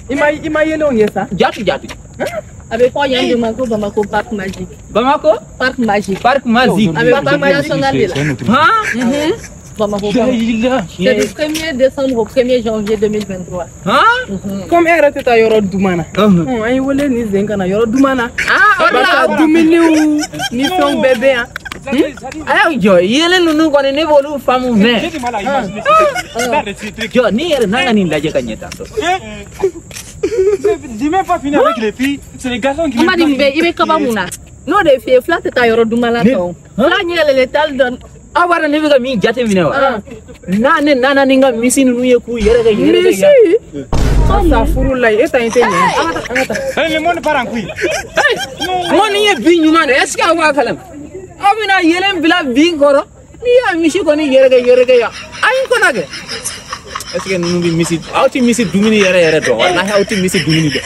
I ma yelenw ye sa. Jati jati. A bɛ fɔ yan de ma ko Bamako Parc Magique. Bamako? Parc Magique. Parc Magique. A bɛ Parc national de la. Han? Bamako. C'est du 1er décembre au 1er janvier 2023. Han? Comme e yɛrɛ tɛ taa yɔrɔ duman na. An ye wele nin sen ka na yɔrɔ duman na. Ah, o de la. Barisa dumuniw ni fɛnw bɛɛ bɛ yan. A y'aw jɔ, yelen ninnu kɔni ne b'olu faamu mɛ. J'ai du mal à imaginer. Jɔ, n'i yɛrɛ n'an ka nin lajɛ ka ɲɛ tan tɔ. J'ai même pas fini avec les filles. C'est les garçons qui. Mamadi mun bɛ i bɛ kaba mun na? N'o de f'i ye fila tɛ taa yɔrɔ duman la tɔ. Fila ɲɛ yɛlɛlen t'ale dɔn. Aw b'a dɔn ne bɛ ka min jate minɛ wa? N'a ne nana ni n ka misi ninnu ye k'u yɛrɛ kɛ yɛrɛ kɛ yan. Misi. Sa furu la e ta in tɛ ɲɛ. An ka taa. Le monde part en couille. N ko nin ye bin ɲuman de ye, est ce que aw b'a kalama? Aw bɛna yelen bila bin kɔrɔ, n'i y'a misi kɔni yɛrɛkɛ yɛrɛkɛ yan, a y'i kɔnɔ kɛ. Est ce que ninnu bɛ misi, aw tɛ misi dumuni yɛrɛ yɛrɛ dɔn, walahi aw tɛ misi dumuni dɔn.